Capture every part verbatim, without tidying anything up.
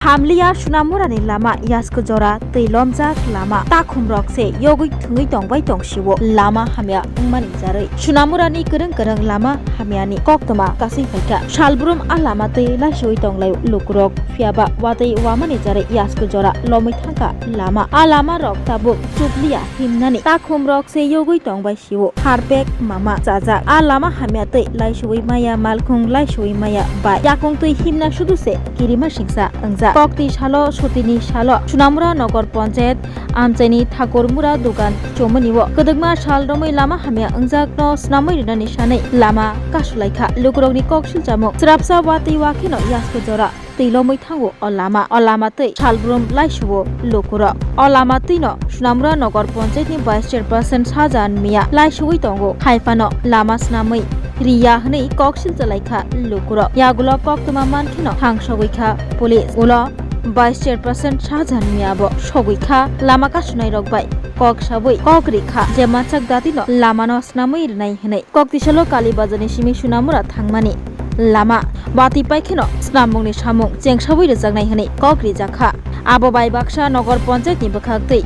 Amliya Sunamurani lama yaskhe jora twi lomjak lama takhumrok se yogwi thwngwi tongbai tongsiwo lama hamya wngmani jarwi. Sunamurani kwrwng kwrwng lama hamyani koktwma kasui phaikha. Salbrum a lama twi laisui tonglaio lukurok, phiyaba watwi wamani jarwi yaskhe jora lomwi thangkha lama. A lama rok tabuk chupliya himnani takhumrok se yogwi tongbai sio harpek mama chajak. A lama hamya twi laisui maya, malkhung laisui maya bai yakung twi himna sudu se kirima singsa wngjak. Kokti salo sotini salo Sunamura Nogor Ponchayat amchaini Thakurmura dogan chomani o kwdwkma sal romwi lama hamya wngjakno snamwi rinani sanwi lama kasulaikha. Lukurokni kok silchamung, chwrapsa watwi wakheno yaskhe jora twi lomwi thango o lama. O lama twi salbrum laisuo lukurok. O lama twino Sunamura Nogor Ponchayatni Vice Chairperson Shahjahan Mia laisuwi tongo. Haiphano lama snamwi riya hwnwi kok silchalaikha lukurok. Yagulo koktwma mankheno thangsogwikha police. Ulo Vice Chairperson Shahjahan Mia bo sogwikha lama kasunairok bai kok sabwi kok rikha je mansak datino lamano snamwi rinai hwnwi. Koktisalo Kali Bazarni simi Sunamura thangmani lama watwi paikheno snambungni samung chengsawi rwjaknai hwnwi kok rijakha. Abo bai baksa Nogor Ponchayatni bwkhaktwi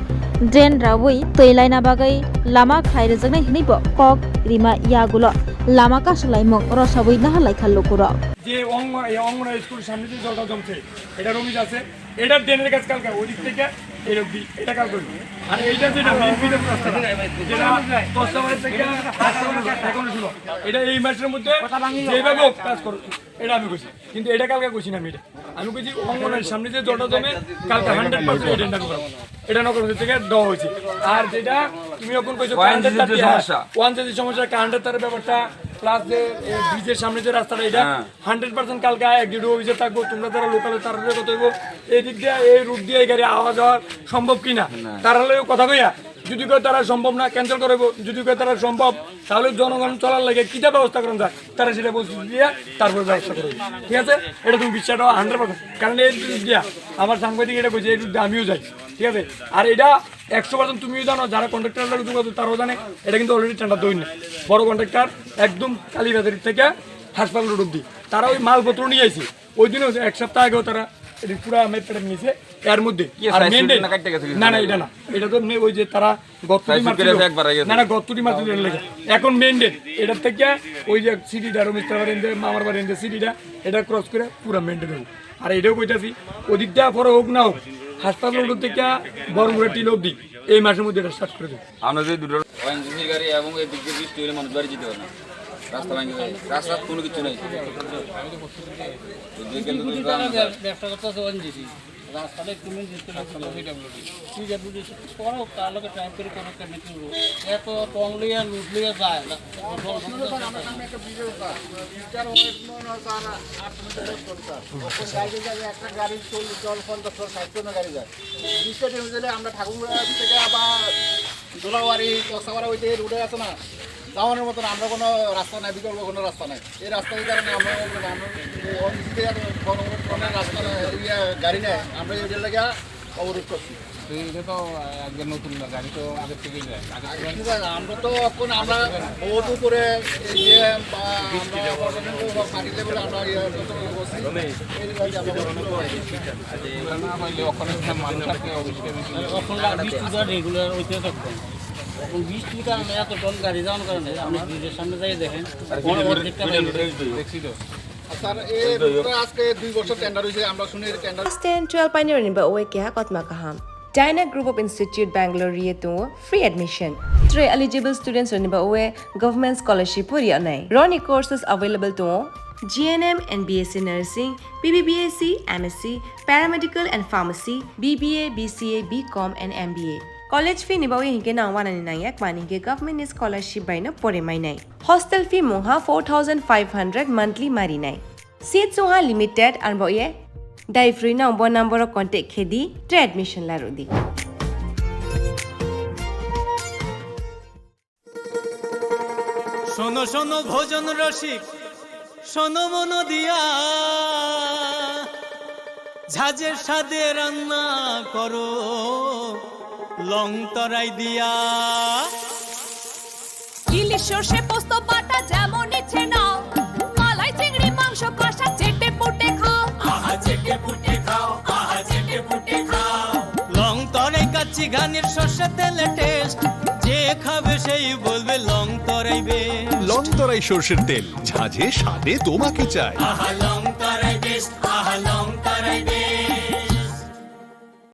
drain rawi twi laina bagwi lama khlai rwjaknai hwnwibo kok rima yagulo lama kasulaimung rosawi nahalaikha lukurok. যে অঙ্গ-, এই অঙ্গনওয়াড়ি স্কুলের সামনে যে জলটা জমছে, এটা রমিজ আছে, এটার ড্রেনের কাজ কালকে, ওই দিক থেকে এই অবধি, এটা কালকে হইবে। আর এইটা যেটা মেইন ফিডার রাস্তাটা, যেটা দশটা বাজার থেকে আটটা বাজার, এখনো শুনো, এটা এই মাসের মধ্যে যেভাবে হোক কাজ করো, এটা আমি কইছি। কিন্তু এটা কালকে কইছি না আমি এটা। আমি কইছি অঙ্গনের সামনে যে জলটা জমে, কালকে হান্ড্রেড পার্সেন্ট এটা না করবো। এটা নগর থেকে দেওয়া হয়েছে। আর যেটা তুমি এখন কইছো ওয়ান কারেন্টের তার জিসির যে দিয়ে, হ্যাঁ, সমস্যা। ওয়ান জিসির সমস্যা, কারেন্টের তারের ব্যাপারটা, প্লাস যে এই ব্রিজের সামনে যে রাস্তাটা, এটা হ্যাঁ। হান্ড্রেড পার্সেন্ট কালকে আয় এক ডিডি অফিসে থাকবো, তোমরা যারা লোকালে তারা কথা হইবো, এই দিক দিয়ে, এই রুট দিয়ে এই গাড়ি আওয়া যাওয়া সম্ভব কিনা, না। তারা লগে কথা কইয়া, যদি কয় তারা সম্ভব না, ক্যান্সেল করাইবো, যদি কয় তারা সম্ভব, তাহলে জনগণ চলার লাগে কিতা ব্যবস্থা করা যায়, তারা সেটা বলছে দিয়ে তারপরে ব্যবস্থা করবে, ঠিক আছে? এটা তুমি বিশ্বাস হান্ড্রেড পার্সেন্ট, কারণ এই রুট দিয়া আমার সাংবাদিক এটা কইছে, এই রুট দিয়ে আমিও যাই, ঠিক আছে? আর এটা একশো পার্সেন্ট তুমিও জানো, যারা কন্ট্রাক্টর যোগাযোগ তারাও জানে, এটা কিন্তু অলরেডি টেন্ডার দই না, বড় কন্ট্রাক্টর একদম কালীবাজার থেকে হাসপাতাল রোড অব্দি, তারা ওই মালপত্র নিয়ে আইছে। ওই দিনও এক সপ্তাহ আগেও তারা এটি পুরা মেপেটের নিচে, এর মধ্যে কি আর সাইজ মেইন সুইট ডেট না কাটতে গেছে কিছু? না, না, এটা না, এটা তো এমনি ওই যে তারা গর্তটি সাইজ সুইট মারছিল। করে একবার আগে না, না, গর্তটি মারছিল এর লেগে। এখন মেইন ডেট, এটার থেকে ওই যে সিটিটা, রমিজ তার বাড়ি এনতে, মামার বাড়ি এনতে সিটিটা, এটা ক্রস করে পুরা মেইন ডেট হবে। আর এটাও কইতাছি, ওদিকটা পরে হোক না হোক, হাসপাতাল রোড থেকে বরমুড়া টিল অবধি এই মাসের মধ্যে এটা স্টার্ট করে দেবো। আমরা যদি দুটো ওএনজিসির গাড়ি এবং এই দিক দিয়ে বৃষ্টি হলে মানুষ বাড়ি যেতে পারে না, রাস্তা ভাঙে যায়, রাস্তার কোনো কিছু নেই। তো দুই কেন্দ্র দুই গ্রাম ব্যবসা করতে আছে ওএনজিসি। রাস্তাটা একটু মেন জিনিস করে পিডব্লিউডি। পিডব্লিউডি সব কিছু করা হোক, তার লগে টাইম করে কোনো একটা মিটিং করবো। এত টং লইয়া, লুট লইয়া যায় না। আমরা সামনে একটা ব্রিজের কথা, ব্রিজটার ওয়েট মনে হয় তার আট মিটার দশ ঘন্টা। এখন গাড়ি যাবে, একটা গাড়ি চল্লিশ জন, পঞ্চাশ জন, ষাট জন গাড়ি যায়। ব্রিজটা ড্যামেজ হলে আমরা ঠাকুরগাঁও থেকে আবার দোলাবাড়ি, কক্সাপাড়া ওই যে রোডে আছে না, যাওয়ানোর মতন আমরা কোনো রাস্তা নাই, বিকল্প কোনো রাস্তা নাই। এই রাস্তার কারণে আমরা, আমরা এই অফিস থেকে আর কোনো, কোনো রাস্তা নাই, ইয়ে, গাড়ি নেই, আমরা এই রেল লেগে অবরোধ করছি। তো এটা তো, আহ, আজকে নতুন না, গাড়ি তো আগের থেকেই যায়। আগের আর থেকে কি জানি, আমরা তো এখন আমরা অটো করে এই যে, বা আমরা মোটরসাইকেল বা পার্টি লেভেলে আমরা ইয়ে করছি। এই রেল আমরা অবরোধ করছি। ওটা না হইলে ওখানে একটা মানুষ থাকে, অফিস থেকে মিটিং হয়। এখন আর বৃষ্টি যা রেগুলার হইতে থাকতো। এখন বৃষ্টির কারণে এত টন গাড়ি যাওয়ার কারণে আপনি ব্রিজের সামনে যাই দেখেন, অর্ধেকটা বাইরে। দেখছি তো। স্যার, এই রোডটা আজকে দুই বছর টেন্ডার হয়েছে, আমরা শুনি tender. Class ten, twelve painirokni ba oe keha kotma kaham. Dyna Group of Institute Bangalore ri tongo free admission. Tei eligible students rokni ba oe government scholarship bo ri anai. Roni courses available tongo G N M and B S C Nursing, B B B S C, M S C, Paramedical and Pharmacy, B B A, B C A, B Com and M B A. College fee ni bagwi hinkhe nang wanani nangya, mani hinkhe government ni scholarship bai no pore mainai. Hostel fee mungha four thousand five hundred monthly marinai. Seat sungha limited, arbo ye dai free nang bo number o contact khedi, tei admission larudi. শোনো শোনো ভজন রসিক, শোনো মন দিয়া, ঝাঁঝের স্বাদে রান্না করো লং তরাই দিয়া। ইলিশ সর্ষে পোস্ত বাটা যেমন ইচ্ছে নাও, মালাই চিংড়ি মাংস কষা চেটে পুটে খাও। আহা চেটে পুটে খাও, আহা চিগানির সর্ষে তেলে টেস্ট, যে খাবে সেই বলবে লং তরাই বেশ। লং তরাই সর্ষের তেল, ঝাঁঝে স্বাদে তোমাকে চাই। আহা, লং তরাই বেশ।